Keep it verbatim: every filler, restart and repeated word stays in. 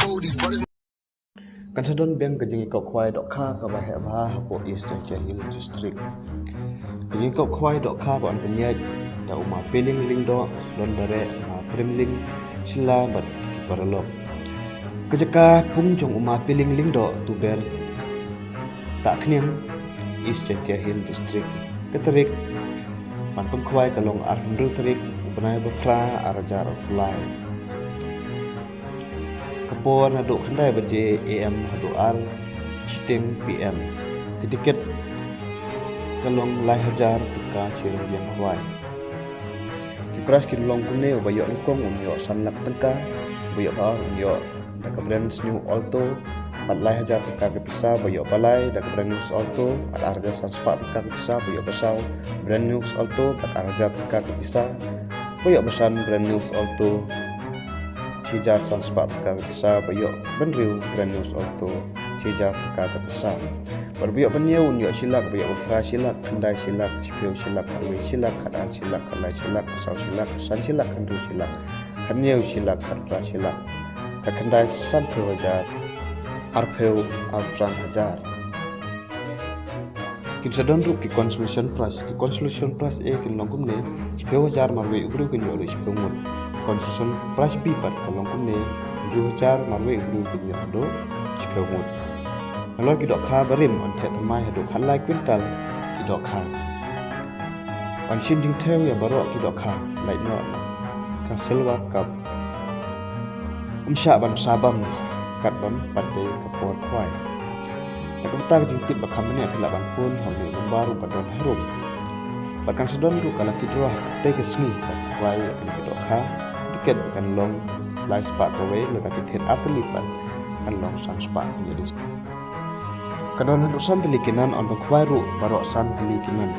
Kan sa don biang ka jingïakop khwai dohkha kaba heh bha hapoh East Jaintia Hills District. Ka jingïakop khwai dohkha ba yn pynïaid da u Ma Piling Lyngdoh, Lon Bareh, Ma Primling Shylla bad ki paralok. Ka jaka pung jong u Ma Piling Lyngdoh, Tuber Tahkhniang, East Jaintia Hills District. Ka tarik ban pynkhwai ka long arphew hynriew tarik u bnai ba phra, ar hajar arphew lai. Ka por naduh khyndai baje A M haduh ar shiteng P M. Ka tiket ka long lai hajar tyngka shi rynïeng khwai. Ki prize kin long kumne: uba ïoh nyngkong un ïoh san lak tyngka, uba ïoh ba ar un ïoh da ka brand new Alto bad lai hajar tyngka ka pisa, uba ïoh ba lai da ka brand new Alto bad ar hajar san spah tyngka ka pisa, uba ïoh ba saw brand new Alto bad ar hajar tyngka ka pisa, uba ïoh ba san brand new Alto shi hajar san spah tyngka ka pisa, uba ïoh ba hynriew brand new Alto shi hajar tyngka ka pisa. Bad uba ïoh ba hynñiew un ïoh shi lak, uba ïoh ba phra shi lak, khyndai shi lak, shiphew shi lak, khatwei shi lak, khatar shi lak, khatlai shi lak, khatsaw shi lak, khatsan shi lak, khathynriew shi lak, khathynñiew shi lak, khatphra shi lak, khatkhyndai sanphew hajar, arphew arphew san hajar. Kin sa don ruh ki consolation prize. Ki consolation prize A kin long kumne: shiphew hajar marwei u briew kin ïoh ruh shiphew ngut. Consolation prize B pat ka long kumne: hynriew hajar marwei u briew kin ïoh ruh shiphew ngut. Nalor ki dohkha barim, yn theh thymmai haduh khatlai quintal ki dohkha. Yn shim jingthew ïa baroh ki dohkha, lait noh ka Silver Cup. Ym shah ban sah bam kat bam pat dei ka por khwai. Na ka bynta ka jingtip ba kham bniah phi lah ban phone ha u number uba don harum. Bad kan sa don ruh ka lucky draw ha katei ka sngi ban khwai ïa kane ka dohkha. Tiket ba kan long lai spah kawei, lada phi thied ar tylli pat kan long san spah. Ka don haduh san tylli ki nan, yn pynkhwai ruh baroh san tylli ki nan.